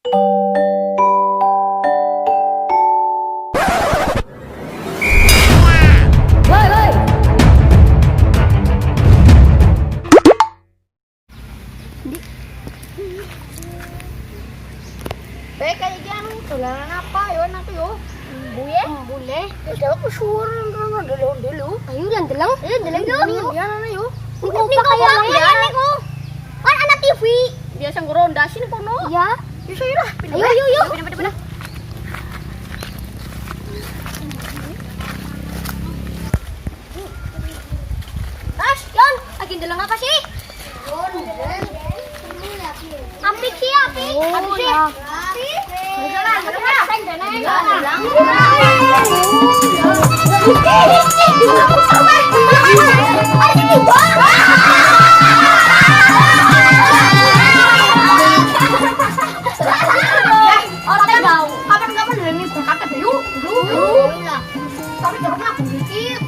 Woi, woi. Baik kayak iki anu dolanan apa yo nanti yo? Buye? Boleh. Wis aku suara ngono ndelo-ndelo. Ayo lan deleng. Ayo deleng yo. Iya ana yo. Niku kaya ya niku. Kan ana TV. Biasa ngerondasin kono. Iya. Yo saya lah. Ayo ayo yo. Pindah pindah. Mas, Yon, lagi ndeleng apa sih? Apik sih, apik. Apik sih. Kapan-kapan ndelengi berkat yo. Tapi jangan aku dikit.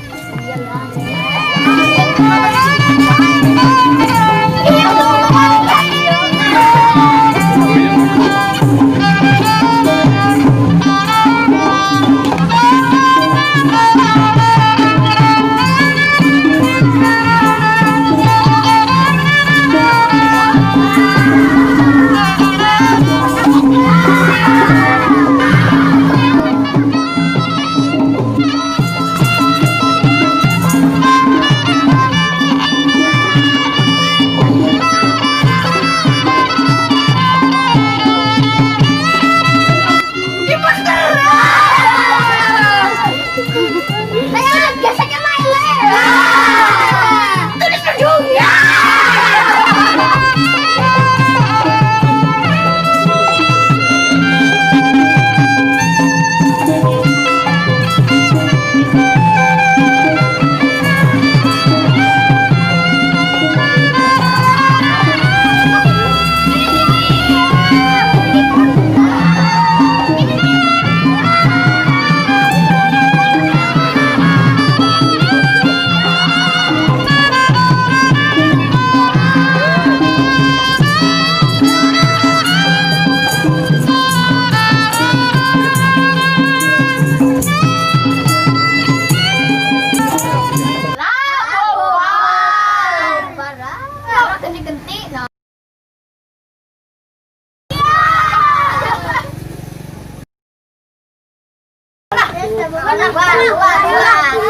Biasanya main lah. Tulis kerjung. Ya. Wah, wah, wah.